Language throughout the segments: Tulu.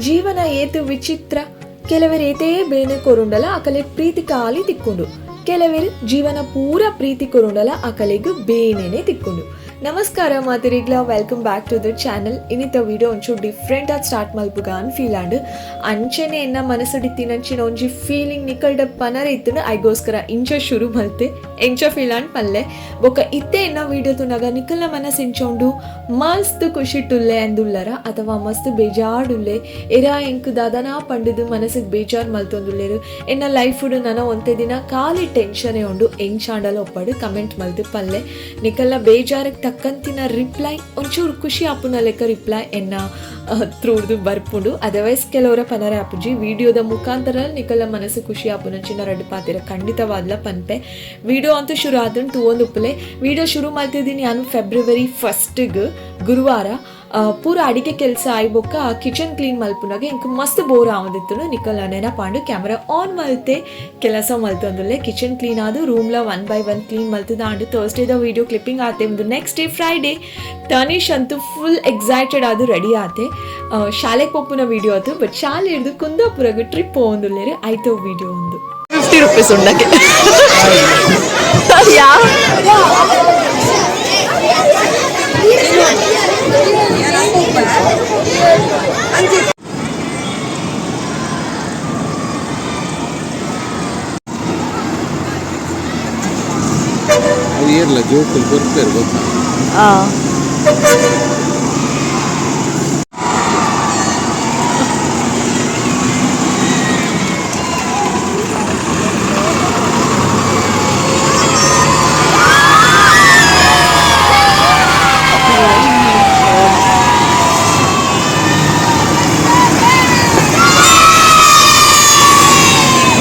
ಜೀವನ ಏತ್ ವಿಚಿತ್ರ. ಕೆಲವೆರ್ ಏತೇ ಬೇನೆ ಕೊರುಂಡಲ ಅಕಲೆಗ್ ಪ್ರೀತಿ ಕಾಲಿ ತಿಕ್ಕುಂಡು. ಕೆಲವೆರ್ ಜೀವನ ಪೂರ ಪ್ರೀತಿ ಕೊರುಂಡಲ ಅಕಲೆಗ್ ಬೇನೆನೆ ತಿಕ್ಕುಂಡು. ನಮಸ್ಕಾರ ಮಾತೆರೆಗ್ಲಾ, welcome back to the channel. ಇನ್ನಿತ video ಒಂಚೂರು ಡಿಫ್ರೆಂಟ್ ಆದ್ ಸ್ಟಾರ್ಟ್ ಮಲ್ಪುಗ ಅಂದ್ ಫೀಲ್ ಆಂಡ್. ಅಂಚೆನೆ ಎನ್ನ ಮನಸ್ಸುಡಿತ್ತಿನಂಚಿನ ಒಂಜಿ ಫೀಲಿಂಗ್ ನಿಕಲ್ಡ ಪನರೆ ಇತ್ತುಂಡು, ಐಗೋಸ್ಕರ ಇಂಚ ಶುರು ಮಲ್ತೆ. ಎಂಚ ಫೀಲ್ ಆಂಡ್ ಪನ್ಲೆ. ಬೊಕ್ಕ ಇತ್ತೆ ಎನ್ನ ವಿಡಿಯೋ ತೂನಗ ನಿಕಲ್ನ ಮನಸ್ಸು ಎಂಚ ಉಂಡು? ಮಸ್ತ್ ಖುಷಿಟುಲ್ಲೆ ಅಂದುಲ್ಲರ ಅಥವಾ ಮಸ್ತ್ ಬೇಜಾರುಲ್ಲೆ? ಎರಾ ಎಂಕ್ ದಾದನಾ ಪಂಡುದು ಮನಸ್ಸಿಗೆ ಬೇಜಾರು ಮಲ್ತೊಂದುಲ್ಲೆರ್. ಎನ್ನ ಲೈಫುಡು ನನ ಒಂತೆ ದಿನ ಖಾಲಿ ಟೆನ್ಷನ್ ಉಂಡು. ಎಂಚಾಂಡಲ ಒಪ್ಪಡು ಕಮೆಂಟ್ ಮಲ್ತು ಪಲ್ಲೆ. ನಿಕಲ್ನ ಬೇಜಾರಕ್ಕೆ ತಕ್ಕಂತಿನ ರಿಪ್ಲೈ, ಒಂಚೂರು ಖುಷಿ ಆಪುನ ಲೆಕ್ಕ ರಿಪ್ಲೈ ಎನ್ನ ತ್ರೂರ್ದು ಬರ್ಪುಂಡು. ಅದರ್ವೈಸ್ ಕೆಲವರ ಪನರೆ ಆಪುಜಿ. ವಿಡಿಯೋದ ಮುಖಾಂತರ ನಿಕಲ್ನ ಮನಸ್ಸು ಖುಷಿ ಆಪುನ ಚಿನ್ನ ರಡ್ಡು ಪಾತೆರ ಖಂಡಿತವಾದ್ಲ ಪನ್ಪೆ. ವಿಡಿಯೋ ಅಂತೂ ಶುರು ಆದುಂಡು, ತೂವೊಂದು ಉಪ್ಪುಲೆ. ವಿಡಿಯೋ ಶುರು ಮಾಡ್ತಿದ್ದೀನಿ ನಾನು ಫೆಬ್ರವರಿ 1ಗ್ ಗುರುವಾರ. ಪೂರ ಅಡಿಗೆ ಕೆಲಸ ಆಯ್ ಬೊಕ್ಕ ಕಿಚನ್ ಕ್ಲೀನ್ ಮಲ್ಪುನಾಗ ಇಂಕ್ ಮಸ್ತ್ ಬೋರ್ ಆವೊಂದಿತ್ತುಂಡು. ನಿಕಲ್ನ ನೆನಪಾಂಡು, ಕ್ಯಾಮ್ರಾ ಆನ್ ಮಲ್ತೆ ಕೆಲಸ ಮಲ್ತೊಂದುಲ್ಲೆ. ಕಿಚನ್ ಕ್ಲೀನ್ ಆದು ರೂಮ್ಲ 1 ಬೈ 1 ಕ್ಲೀನ್ ಮಲ್ತದಾಂಡು. ಥರ್ಸ್ಡೇದ ವಿಡಿಯೋ ಕ್ಲಿಪ್ಪಿಂಗ್ ಆತೆ. ಒಂದು ನೆಕ್ಸ್ಟ್ ಡೇ ಫ್ರೈಡೇ. ತನಿಷ್ ಅಂತೂ ಫುಲ್ ಎಕ್ಸೈಟೆಡ್ ಆದು ರೆಡಿ ಆತೆ. ಶಾಲೆಗೆ ಪೋಪುನ ವಿಡಿಯೋ ಅದು, ಬಟ್ ಶಾಲೆ ಹಿಡ್ದು ಕುಂದಾಪುರಗ್ ಟ್ರಿಪ್ ಪೋವೊಂದುಲ್ಲೆರ್, ಐತೋ ವಿಡಿಯೋ ಒಂದು. 50 ರುಪೀಸ್ ಉಂಡಕ್ಕೆ ಯಾ. ಅದು ಏರ್ಲ ಜೋಕುಲು ಕೊರ್ಪೆರ್ ಗೊತ್ತಾ?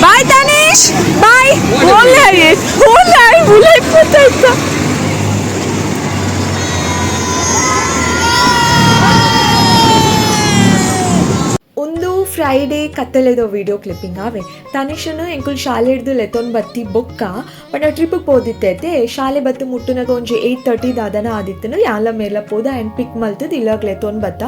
Bye Tanish, bye. ಓಲಾಯ್ ಓಲಾಯ್ ಉಲೈ ಪೋತಾಯ್ತ. ಒಂದು ಫ್ರೈಡೇ ಕತ್ತಲೆದ ವಿಡಿಯೋ ಕ್ಲಿಪ್ಪಿಂಗ್ ಆವೆ. ತನಿಷನು ಎಂಕುಲು ಶಾಲೆ ಹಿಡ್ದು ಲೆತ್ತೊಂದು ಬತ್ತಿ ಬೊಕ್ಕ ಪಂಡ ಟ್ರಿಪ್ಗೆ ಪೋದಿತ್ತೈತೆ. ಶಾಲೆ ಬತ್ತು ಮುಟ್ಟುನಾಗ ಒಂಜಿ 8:30 ದಾದನ ಆದಿತ್ತನು. ಯಾಲ ಮೇಲ ಪೋದ ಆ್ಯಂಡ್ ಪಿಕ್ ಮಲ್ತದ ಇಲ್ಲಾಗ ಲೆತ್ತೊಂದು ಬತ್ತ.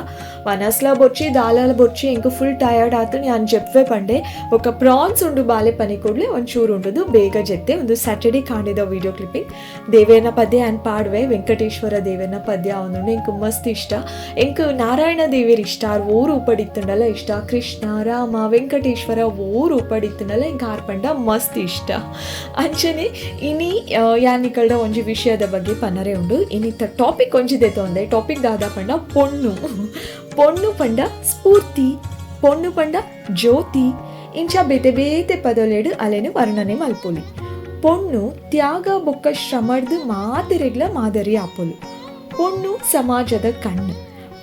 ವನಸ್ಲ ಬೊಚ್ಚಿ ದಾಲಲ ಬೊಚ್ಚಿ ಎಂಕು ಫುಲ್ ಟಯರ್ಡ್ ಆತು. ಯಾನ್ ಜೆಪ್ಪೆ ಪಂಡೆ. ಬೊಕ್ಕ ಪ್ರಾನ್ಸ್ ಉಂಡು ಬಾಲೆ ಪನಿ ಕೂಡಲೇ ಒಂಚೂರು ಉಂಡುದು ಬೇಗ ಜೆತ್ತೆ. ಒಂದು ಸ್ಯಾಟರ್ಡೇ ಕಾಣಿದ ವಿಡಿಯೋ ಕ್ಲಿಪ್ಪಿಂಗ್. ದೇವೇರ್ನ ಪದ್ಯ ಆ್ಯಂಡ್ ಪಾಡುವೆ. ವೆಂಕಟೇಶ್ವರ ದೇವೇರ್ನ ಪದ್ಯ ಅವನು ಎಂಕು ಮಸ್ತ್ ಇಷ್ಟ. ಎಂಕು ನಾರಾಯಣ ದೇವೇರ್ ಇಷ್ಟ, ಆರ್ ಓರು ಉಪಡಿತ್ತುಂಡಲ ಇಷ್ಟ. ಕೃಷ್ಣ, ರಾಮ, ವೆಂಕಟೇಶ್ವರ ಓರು ಉಪಡಿತ್ತುಂಡಲ ಎಂಕ್ ಆರ್ ಪಂಡ ಮಸ್ತ್ ಇಷ್ಟ. ಅಂಚನೆ ಇನಿ ಯಾನಿಕಲ್ಡ ಒಂಜಿ ವಿಷಯದ ಬಗ್ಗೆ ಪನರೆ ಉಂಡು. ಇನಿತ ಟಾಪಿಕ್ ಒಂಜಿ ದೆತೊಂದೆ. ಟಾಪಿಕ್ ದಾದ ಪಂಡ ಪೊಣ್ಣು. ಪೊಣ್ಣು ಪಂಡ ಸ್ಫೂರ್ತಿ, ಪೊಣ್ಣು ಪಂಡ ಜ್ಯೋತಿ, ಇಂಚ ಬೇತೆ ಬೇತೆ ಪದೊಲೆಡು ಅಲೆನು ವರ್ಣನೆ ಮಲ್ಪೊಲಿ. ಪೊಣ್ಣು ತ್ಯಾಗ ಬೊಕ್ಕ ಶ್ರಮಡ್ದು ಮಾತೆರೆಗ್ಲ ಮಾದರಿ ಆಪೊಲು. ಪೊಣ್ಣು ಸಮಾಜದ ಕಣ್ಣು.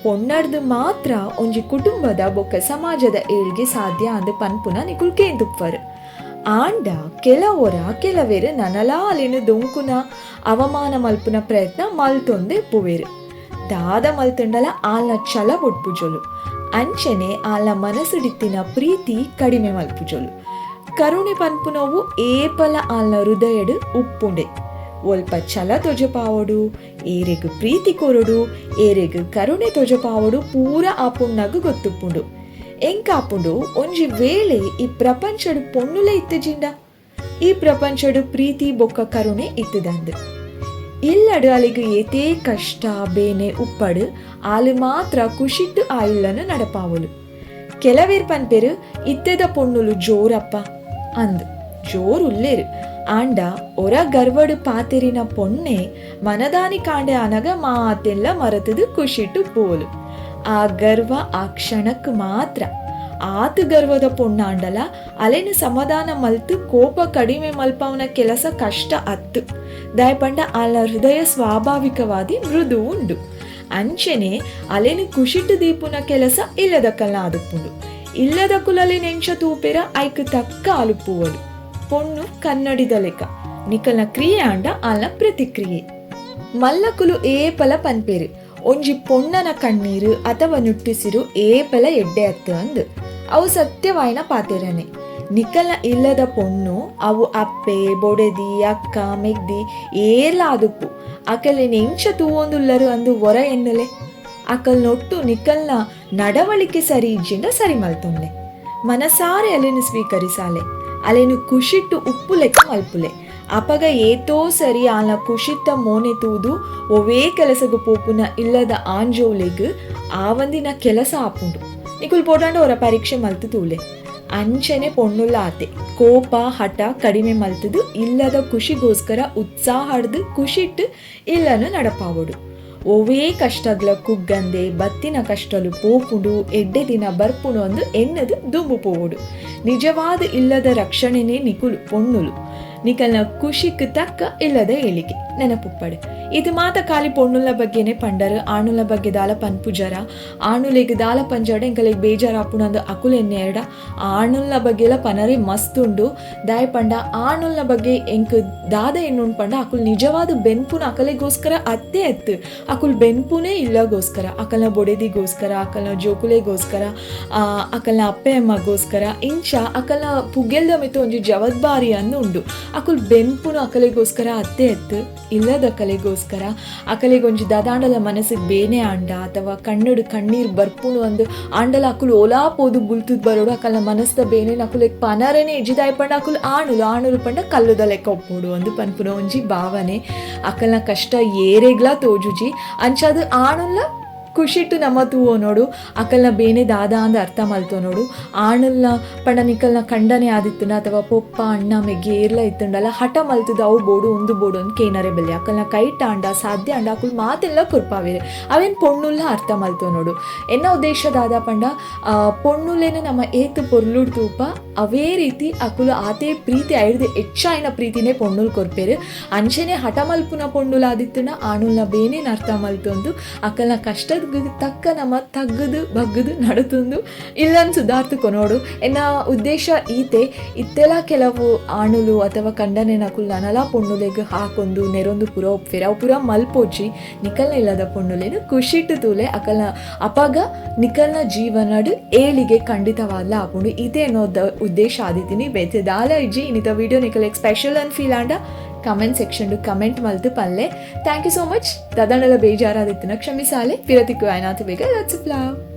ಪೊಣ್ಣಡ್ದು ಮಾತ್ರ ಒಂಜಿ ಕುಟುಂಬದ ಬೊಕ್ಕ ಸಮಾಜದ ಏಳ್ಗೆ ಸಾಧ್ಯ ಅಂದ್ ಪನ್ಪುನ ನಿಕುಲ್ ಕೇಂದುಪ್ಪರ್. ಆಂಡ ಕೆಲವೊರ ಕೆಲವೆರ್ ನನಲಾ ಅಲೆನ್ ದೊಂಕುನ, ಅವಮಾನ ಮಲ್ಪುನ ಪ್ರಯತ್ನ ಮಲ್ತೊಂದೆ ಉಪ್ಪುವೆರ್. ದಾದ ಮಲ್ತುಂಡಲ ಆಲ್ನ ಛಲ ಬೊಡ್ಪುಜೊಲು. ಅಂಚನೆ ಆಲ್ನ ಮನಸ್ಸುಡಿತ್ತಿನ ಪ್ರೀತಿ ಕಡಿಮೆ ಮಲ್ಪುಜೊಲು. ಕರುಣೆ ಪನ್ಪುನವು ಏಪಲ ಆಲ್ನ ಹೃದಯಡ್ ಉಪ್ಪುಂಡೆ. ಒಲ್ಪ ಛಲ ತೊಜಪಾವೊಡು, ಏರೆಗ್ ಪ್ರೀತಿ ಕೊರೊಡು, ಏರೆಗ್ ಕರುಣೆ ತೊಜಪಾವೊಡು ಪೂರ ಆ ಪೊಣ್ಣಗ್ ಗೊತ್ತುಪ್ಪುಂಡು. ಎಂಕಾಪುಂಡು, ಒಂಜಿ ವೇಳೆ ಈ ಪ್ರಪಂಚಡ್ ಪೊಣ್ಣುಲೆ ಇತ್ತುಜಿಂಡ ಈ ಪ್ರಪಂಚಡ್ ಪ್ರೀತಿ ಬೊಕ್ಕ ಕರುಣೆ ಇತ್ತದಂದು. ಇಲ್ಲಡು ಅಲೆಗ್ ಏತೇ ಕಷ್ಟ ಬೇನೆ ಉಪ್ಪಡು, ಆಲು ಮಾತ್ರ ಖುಷಿಟ್ಟು ಆ ಇಲ್ಲನು ನಡಪಾವೊಲು. ಕೆಲವೇರ್ ಪನ್ಪೆರ್, ಇತ್ತೆದ ಪೊಣ್ಣುಲು ಜೋರಪ್ಪ ಅಂದ್. ಜೋರು ಉಲ್ಲೇರು, ಆಂಡ ಒರ ಗರ್ವಡು ಪಾತೆರಿನ ಪೊಣ್ಣೆ ಮನದಾನಿ ಕಾಂಡೆ ಆನಗ ಮಾತೆಲ್ಲ ಮರತದು ಖುಷಿಟ್ಟು ಪೋಲು. ಆ ಗರ್ವ ಆ ಕ್ಷಣಕ್ಕೆ ಮಾತ್ರ. ಆತು ಗರ್ವದ ಪೊಣ್ಣಾಂಡಲ ಅಲೆನ ಸಮಾಧಾನ ಮಲ್ತು ಕೋಪ ಕಡಿಮೆ ಮಲ್ಪವನ ಕೆಲಸ ಕಷ್ಟ ಅತ್ತು. ದಯಪಂಡ ಆಲ್ನ ಹೃದಯ ಸ್ವಾಭಾವಿಕವಾದಿ ಮೃದು ಉಂಡು. ಅಂಚೆನೆ ಅಲೆನ ಖುಷಿಟ್ಟು ದೀಪುನ ಕೆಲಸ ಇಲ್ಲದ ಕಲ್ನ ಆದುಪ್ಪುಂಡು. ಇಲ್ಲದ ಕುಲಲಿ ನೆಂಚ ತೂಪೆರ ಐಕ್ ತಕ್ಕ ಅಲುಪುವಳು. ಪೊಣ್ಣು ಕನ್ನಡಿದ ಲೆಕ್ಕ, ನಿಕಲ್ನ ಕ್ರಿಯೆ ಆಂಡ ಆಲ್ನ ಪ್ರತಿಕ್ರಿಯೆ. ಮಲ್ಲಕುಲು ಏಪಲ ಪನ್ಪೇರು, ಒಂಜಿ ಪೊಣ್ಣನ ಕಣ್ಣೀರು ಅಥವಾ ನುಟ್ಟಿಸಿರು ಏಪಲ ಎಡ್ಡೆ ಅತ್ತು ಅಂದ್. ಅವು ಸತ್ಯವಾಯಿನ ಪಾತೆರನೆ. ನಿಕಲ್ನ ಇಲ್ಲದ ಪೊಣ್ಣು, ಅವು ಅಪ್ಪೆ, ಬೊಡೆದಿ, ಅಕ್ಕ, ಮೆಗ್ದಿ ಏರ್ಲ ಆದುಪ್ಪು, ಅಕಲೆ ನೆಂಚ ತೂವೊಂದುಲ್ಲರು ಅಂದು ಒರ ಎನ್ನಲೆ. ಅಕಲ್ನೊಟ್ಟು ನಿಕಲ್ನ ನಡವಳಿಕೆ ಸರಿ ಇಜ್ಜಿಂಡ ಸರಿ ಮಲ್ತೊನ್ಲೆ. ಮನಸಾರೆ ಅಲೆನ್ ಸ್ವೀಕರಿಸಾಲೆ. ಅಲೆನ್ ಖುಷಿಟ್ಟು ಉಪ್ಪು ಲೆಕ್ಕ ಮಲ್ಪುಲೆ. ಅಪಗ ಏತೋ ಸರಿ ಆಲ್ನ ಖುಷಿತ್ತ ಮೋನೆ ತೂದು ಒವ್ವೇ ಕೆಲಸಗ್ ಪೋಪುನ ಇಲ್ಲದ ಆಂಜೋವ್ಲೆಗ್ ಆವಂದಿನ ಕೆಲಸ ಆಪುಂಡು. ನಿಕುಲು ಪೋಡಾಂಡ ಒರ ಪರೀಕ್ಷೆ ಮಲ್ತ್ ತೂಲೆ. ಅಂಚನೆ ಪೊಣ್ಣುಲ ಆತೆ. ಕೋಪ ಹಠ ಕಡಿಮೆ ಮಲ್ತ್ದ್ ಇಲ್ಲದ ಖುಷಿಗೋಸ್ಕರ ಉತ್ಸಾಹಡ್ದ್ ಖುಷಿಟ್ ಇಲ್ಲನ್ ನಡಪಾವೊಡು. ಒವ್ವೇ ಕಷ್ಟಗ್ಲ ಕುಗ್ಗಂದೆ ಬತ್ತಿನ ಕಷ್ಟಲು ಪೋಪುಂಡು ಎಡ್ಡೆ ದಿನ ಬರ್ಪುಂಡು ಅಂದ್ ಎನ್ನ್ದ್ ದುಂಬು ಪೋವೊಡು. ನಿಜವಾದ್ ಇಲ್ಲದ ರಕ್ಷಣೆನೇ ನಿಕುಲು ಪೊಣ್ಣುಲು. ನಿಕಲ್ನ ಖುಷಿಕ್ ತಕ್ಕ ಇಲ್ಲದ ಏಳಿಗೆ. ನೆನಪುಪ್ಪಡ್. ಈತ್ ಮಾತ ಕಾಲಿ ಪೊಣ್ಣುಲ್ನ ಬಗ್ಗೆನೆ ಪಂಡರ್ ಆಣುಲ್ನ ಬಗ್ಗೆ ದಾಲ ಪನ್ಪುಜರ? ಆಣುಲೆಗ್ ದಾಲ ಪಂಜರ್ಡ ಎಂಕಲೆಗ್ ಬೇಜಾರ್ ಆಪುಂಡು ಅಂದ್ ಅಕುಲು ಎನ್ನಿಯೆರ್ಡ ಆಣುಲ್ನ ಬಗ್ಗೆಲ ಪನರೆ ಮಸ್ತ್ ಉಂಡು. ದಾಯೆ ಪಂಡ ಆಣುಲ್ನ ಬಗ್ಗೆ ಎಂಕ್ ದಾದ ಎನ್ನುಂಡು ಪಂಡ ಅಕುಲು ನಿಜವಾದ್ ಬೆನ್ಪುನ ಅಕಲೆಗೋಸ್ಕರ ಅತ್ತೇ ಅತ್ತ್. ಅಕುಲು ಬೆನ್ಪುನೇ ಇಲ್ಲಗೋಸ್ಕರ. ಅಕಲ್ನ ಬೊಡೆದಿಗೋಸ್ಕರ, ಅಕಲ್ನ ಜೋಕುಲೆಗೋಸ್ಕರ, ಅಕಲ್ನ ಅಪ್ಪೆ ಅಮ್ಮಗೋಸ್ಕರ ಇಂಚ ಅಕಲ್ನ ಪುಗೆಲ್ದ ಮಿತ್ತ್ ಒಂಜಿ ಜವಾಬ್ದಾರಿ ಅಂದ್ ಉಂಡು. ಅಕುಲು ಬೆನ್ಪುನ ಅಕಲೆಗೋಸ್ಕರ ಅತ್ತೇ ಅತ್ತ್ ಇಲ್ಲದಕಲೆಗೋಸ್ಕರ. ಅಕಲೆಗೊಂಜಿ ದಾದಾಂಡಲ ಮನಸ್ಸಿಗ್ ಬೇನೆ ಆಂಡ ಅಥವಾ ಕಣ್ಣುಡು ಕಣ್ಣೀರ್ ಬರ್ಪುಂಡು ಅಂದ್ ಆಂಡಲ ಅಕುಲು ಓಲಾ ಪೋದು ಬುಲ್ತುದ್ ಬರೊಡು. ಅಕಲ್ನ ಮನಸ್ದ ಬೇನೆನ್ ಅಕುಲೆಗ್ ಪನರೆನೆ ಇಜ್ಜಿ. ದಾಯೆ ಪಂಡ ಅಕುಲು ಆಣುಲು, ಆಣುಲು ಪಂಡ ಕಲ್ಲುದ ಲೆಕ್ಕ ಉಪ್ಪೊಡು ಅಂದ್ ಪನ್ಪುನ ಒಂಜಿ ಭಾವನೆ. ಅಕಲ್ನ ಕಷ್ಟ ಏರೆಗ್ಲಾ ತೋಜುಜಿ. ಅಂಚಾದ್ ಆಣುಲ್ಲ ಖುಷಿಟ್ ನಮ ತೂವೊನೊಡು. ಅಕಲ್ನ ಬೇನೆ ದಾದ ಅಂದ್ ಅರ್ಥ ಮಲ್ತೊನೊಡು. ಆಣುಲ್ನ ಪಂಡ ನಿಕಲ್ನ ಕಂಡನೆ ಆದಿತ್ತ್ಂಡ ಅಥವಾ ಪೊಪ್ಪ, ಅಣ್ಣ, ಮೆಗ್ಯೆ ಏರ್ಲ ಇತ್ತ್ಂಡಲ ಹಠ ಮಲ್ತ್ದ್ ಅವು ಬೋಡು ಉಂದು ಬೋಡು ಅಂದ್ ಕೇನರೆ ಬಲ್ಲಿ. ಅಕಲ್ನ ಕೈಟ್ ಆಂಡ ಸಾಧ್ಯ ಆಂಡ ಅಕುಲು ಮಾತೆಲ್ಲ ಕೊರ್ಪಾವೆರ್. ಅವೆನ್ ಪೊಣ್ಣುಲ್ಲ ಅರ್ಥ ಮಲ್ತೊನೊಡು. ಎನ್ನ ಉದ್ದೇಶ ದಾದ ಪಂಡ ಪೊಣ್ಣುಲೆನ್ ನಮ ಏತ್ ಪೊರ್ಲುಡು ತೂಪ ಅವೇ ರೀತಿ ಅಕುಲು ಆತೇ ಪ್ರೀತಿ ಐಡ್ದ್ ಎಚ್ಚಾಯಿನ ಪ್ರೀತಿನೇ ಪೊಣ್ಣುಲು ಕೊರ್ಪೆರ್. ಅಂಚೆನೆ ಹಠ ಮಲ್ಪುನ ಪೊಣ್ಣುಲು ಆದಿತ್ತ್ಂಡ ಆಣುಲ್ನ ಬೇನೆನ್ ಅರ್ಥ ಮಲ್ತೊಂದು ಅಕಲ್ನ ಕಷ್ಟಗ್ ತಕ್ಕ ನಮ ತಗ್ಗುದು ಬಗ್ಗುದು ನಡತೊಂದು ಇಲ್ಲನ್ ಸುಧಾರ್ತ್ ಕೊನೊಡು. ಎನ್ನ ಉದ್ದೇಶ ಈತೆ. ಇತ್ತೆಲ ಕೆಲವು ಆಣುಲು ಅಥವಾ ಕಂಡನೆನಕುಲು ನನಲ ಪೊಣ್ಣುಲೆಗ್ ಹಾಕೊಂದು ನೆರೊಂದು ಪೂರ ಉಪ್ಪುವೆರ್. ಅವು ಪೂರ ಮಲ್ಪೊಡ್ಚಿ. ನಿಕಲ್ನ ಇಲ್ಲದ ಪೊಣ್ಣುಲೆನ್ ಖುಷಿಟ್ ತೂಲೆ. ಅಕಲ್ನ ಅಪಗ ನಿಕಲ್ನ ಜೀವನಡ್ ಏಳಿಗೆ ಖಂಡಿತವಾದ್ಲ ಆಪುಂಡು. ಈತೆ ಎನ್ನೋ ಉದ್ದೇಶ ಆದಿತ್ತಿನಿ, ಬೇತೆ ದಾಲ ಇಜ್ಜಿ. ಇನ್ನಿತ ವಿಡಿಯೋ ನಿಕಲೆಗ್ ಸ್ಪೆಷಲ್ ಅಂದ್ ಫೀಲ್ ಆಂಡ ಕಮೆಂಟ್ ಸೆಕ್ಷನ್ ಕಮೆಂಟ್ ಮಲ್ತ್ ಪನ್ಲೆ. Thank you so much. ದಾದಾಂಡಲ ಬೇಜಾರಾದಿತ್ತಿನ ಕ್ಷಮಿಸಾಲೆ. ಪಿರತಿಕ್ಕು ಆಯ್ನಾತ್ ಬೇಗ. Lots of love.